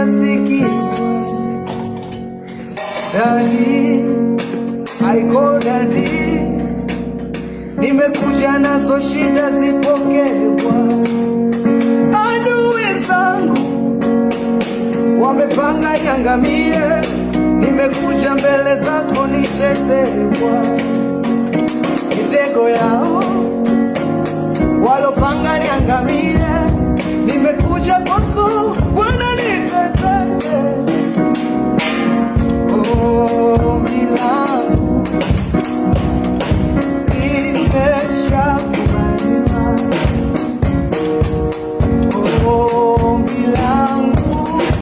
uyasikie. Daddy, I call daddy, nimekuja nazo shida zipokee Bwana. Adui zangu wamepanga niangamie, nimekuja mbele zako nitetee Bwana. Mitego yao walopanga niangamie, nimekuja kwako.